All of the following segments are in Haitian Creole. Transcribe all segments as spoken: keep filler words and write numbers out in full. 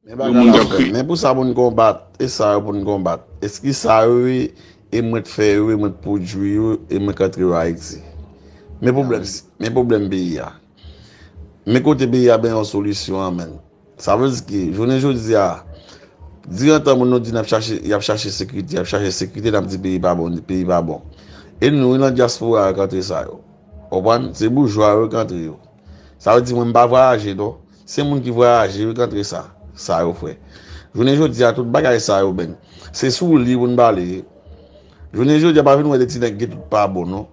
Men bagay la fè. Men pou sa pou n konbat, e sa yo pou n konbat. Eski sa yo ye, e mwen t fè yo, e mwen t pwodui yo, e mwen k antre yo Ayiti. Men pwoblèm, men pwoblèm peyi a. Men kote peyi a benyen yon solisyon an, menn. Sa vle di ke, jounen jodi a, dirantan moun nou di n ap chache, y ap chache sekirite, y ap chache sekirite, n ap di peyi pa bon, peyi pa bon. E nou, nan dyaspora yo k antre sa yo. Konprann? Se boujwa yo k antre yo. Sa vle di mwen m pa vwayaje non. Se moun ki vwayaje yo k antre sa, sa yo fè. Jounen jodi a tout bagay sa yo menn. Se sou li pou n pale. Jounen jodi a pa vin wè de ti nèg ki tout pa bon non.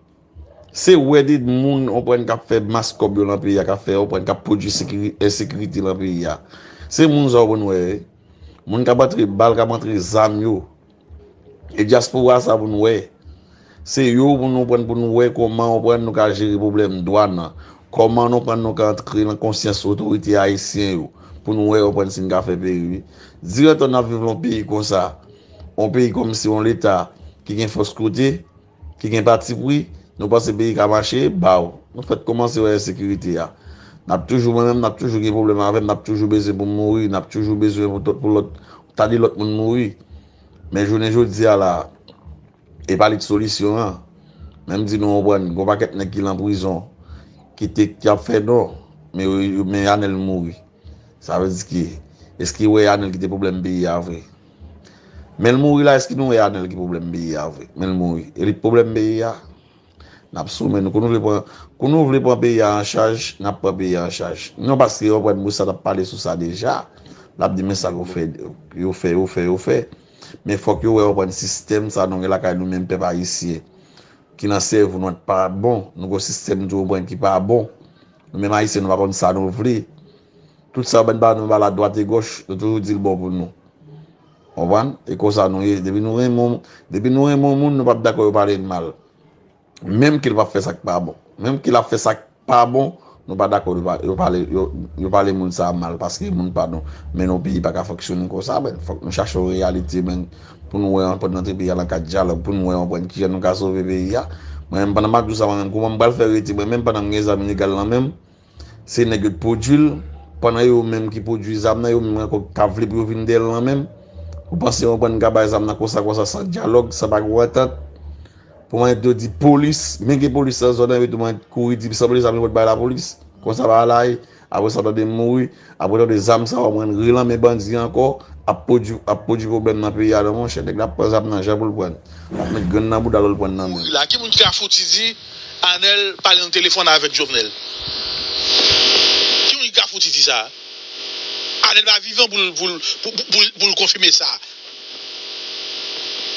Se wè de moun ou pran k ap fè mas kòb yo nan peyi a, k ap fè ou pran k ap pwodui sekiri- ensekirite nan peyi a. Se moun sa ou pou n wè. Moun k ap antre bal, k ap antre zam yo. E dyaspora sa pou n wè. Se yo pou nou pran pou nou wè kòman ou pran nou ka jere pwoblèm dwàn nan. Kòman nou pran nou ka antre nan konsyans otorite ayisyen yo. Pou nou wè ou pran si n ka fè peyi wi. Dirantan n ap viv nan yon peyi konsa. Yon peyi kòmsi yon leta ki gen fòs kote, ki gen patipri, nou panse peyi ka mache, baw. Nou fèk kòmanse wè ensekirite a. N ap toujou, mwen menm, n ap toujou gen pwoblèm avè m, n ap toujou bezwen pou m mouri, n ap toujou bezwen pou tout, pou lòt, ta de lòt moun mouri. Men jounen jodi a la, e pa li k solisyon an. Men m di nou konprann, gon pakèt nèg ki lan prizon, ki te, ki ap fè non, men yo, yo, men Anèl mouri. Sa vle di ki, eski wè Anèl ki te pwoblèm peyi a vre? Men l mouri la, eski nou wè Anèl ki pwoblèm peyi a vre? Men l mouri. E li k pwoblèm peyi a? N ap sou men nou. Kou nou vle pran, kou nou vle pran peyi a an chaj, n ap pran peyi a an chaj. Non, paske yo pran Moussa t ap pale sou sa deja. L ap di men sa yo fè, yo fè, yo fè, yo fè. Men fòk yo wè yo pran sistèm sa nou gen lakay nou menm pèp ayisyen. Ki nan sèvo nou pa bon. Nou gon sistèm tou pran ki pa bon. Nou menm ayisyen nou pa konn sa nou vle. Tout sa yo ban ba nou ba la dwat e gòch, nou toujou di l bon pou nou. Konprann? E konsa nou ye. Depi nou renmen, depi nou renmen yon moun, nou p ap dakò yo pale n mal. Menm ke l p ap fè sa k pa bon. Menm ke l ap fè sa k pa bon, nou pa dakò yo pa- yo pale, yo, yo pale moun sa a mal paske moun pa nou. Men nou peyi pa ka fonksyone konsa, men fòk nou chache yon reyalite, men pou nou wè anpòt nan peyi a nan kad dyalòg, pou nou wè anpòt kijan nou ka sove peyi a. Mwen menm, pandan m ap di w sa, mwen menm, kouman m pral fè rete, mwen menm, pandan m gen zam ilegal nan men m, se nèg yo t pwodui l, pandan yo menm ki pwodui zam nan, yo menm ankò ka vle pou yo vin dèyè l nan men m. Ou panse yon bann ka bay zam nan konsa, konsa, san dyalòg, san pa gen antant? Pou mwen, yo di polis, men gen polis nan zòn nan, epi tou mwen kouri di, sanble zam yo pot bay lapolis. Konsa bagay la ye. Apre sa, tande m mouri. Apre, tande zam sa yo, mwen rele nan men bandi ankò, ap pwodui, ap pwodui pwoblèm nan peyi a, non, monchè. Nèg la ap pran zam nan jan pou l pran l. L ap met grenn nan bouda l, l pran nan men. Mouri la. Ki moun ki ka fouti di Anèl pale nan telefòn avèk Jovenel? Ki moun ki ka fouti di sa? Anèl pa vivan pou l, pou l, pou, pou, pou, pou l konfime sa.